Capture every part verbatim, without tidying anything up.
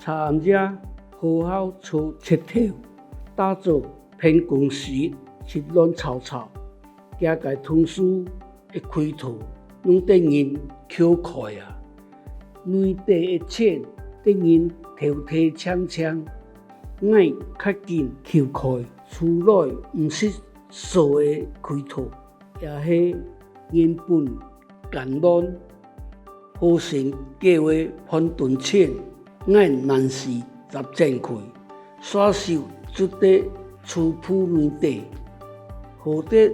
昨暗夜學校坐賊頭，打早辦公室亂糟糟，幾个同事个開刀攏得人撬開啊！內底个錢得人偷提淨淨，𠊎較緊撬開，出來毋識鎖个開刀，也係原本 干亂，好心叫个半噸錢，𠊎難死接轉去，煞手就在櫥布內底，好得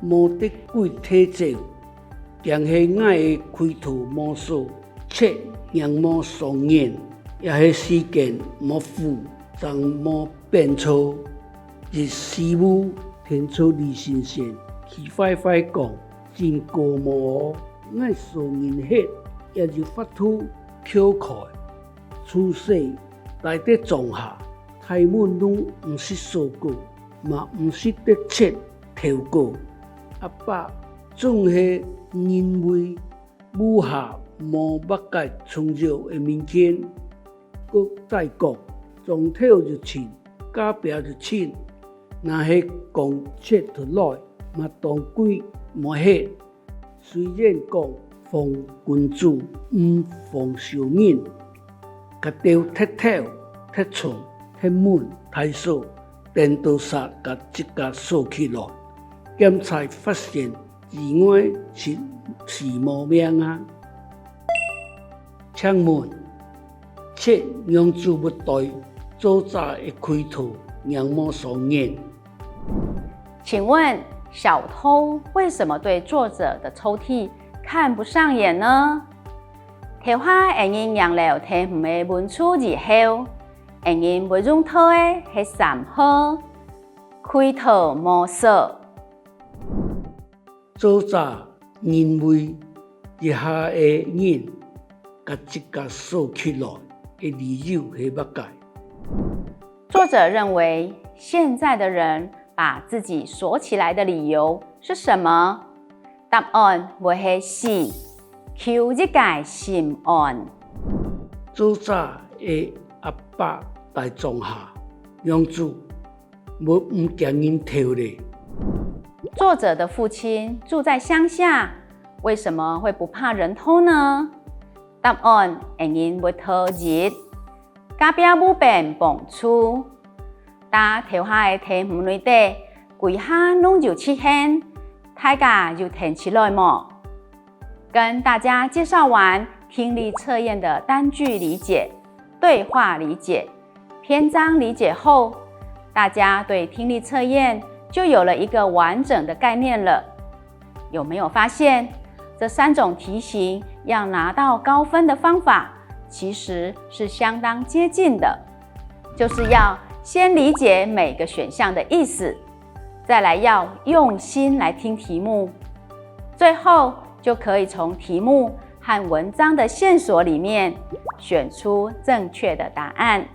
無得鬼提走，驚係𠊎个開刀無鎖，賊䀴無上眼，也係時間無赴，正無變錯。一時無聽著李先生氣壞壞講：「真過無哦，𠊎鎖人忒，也有法度撬開，自細戴在莊下，大門攏毋識鎖過，嘛毋識得賊偷過。」阿伯總係認為屋下無麼个重要个物件， 閣再講，庄頭又近，隔壁又近，若係講賊出來，嘛當鬼無忒。雖然講防君子，毋防小人，該兜忒偷、忒藏、忒門大鎖，顛倒煞甲自家鎖起來，檢采發現 之外，實是無命啊！請問，賊仰子會對作者个開刀䀴無上眼？請問，小偷為什麼對作者的抽屉看不上眼呢？頭下𠊎人䀴了題目个文字以後，𠊎人會用到个係三號，開刀無鎖。 作者認為這下个人甲自家鎖起來个理由係麼个？作者認為現在的人把自己鎖起來的理由是什麼？答案會係四，求一个心安。作者个阿伯戴莊下，仰子 會毋驚人偷咧？作者的父親住在鄉下，為什麼會不怕人偷呢？答案，𠊎人會討一，隔壁屋邊幫助。在頭下个題目內底，歸下攏有出現，大家有聽出來無？ 跟大家介紹完聽力測驗的單句理解、對話理解、篇章理解後，大家對聽力測驗就有了一個完整的概念了。有沒有發現，這三種題型要拿到高分的方法其實是相當接近的，就是要先理解每個選項的意思， 再來要用心來聽題目，最後就可以從題目和文章的線索裡面選出正確的答案。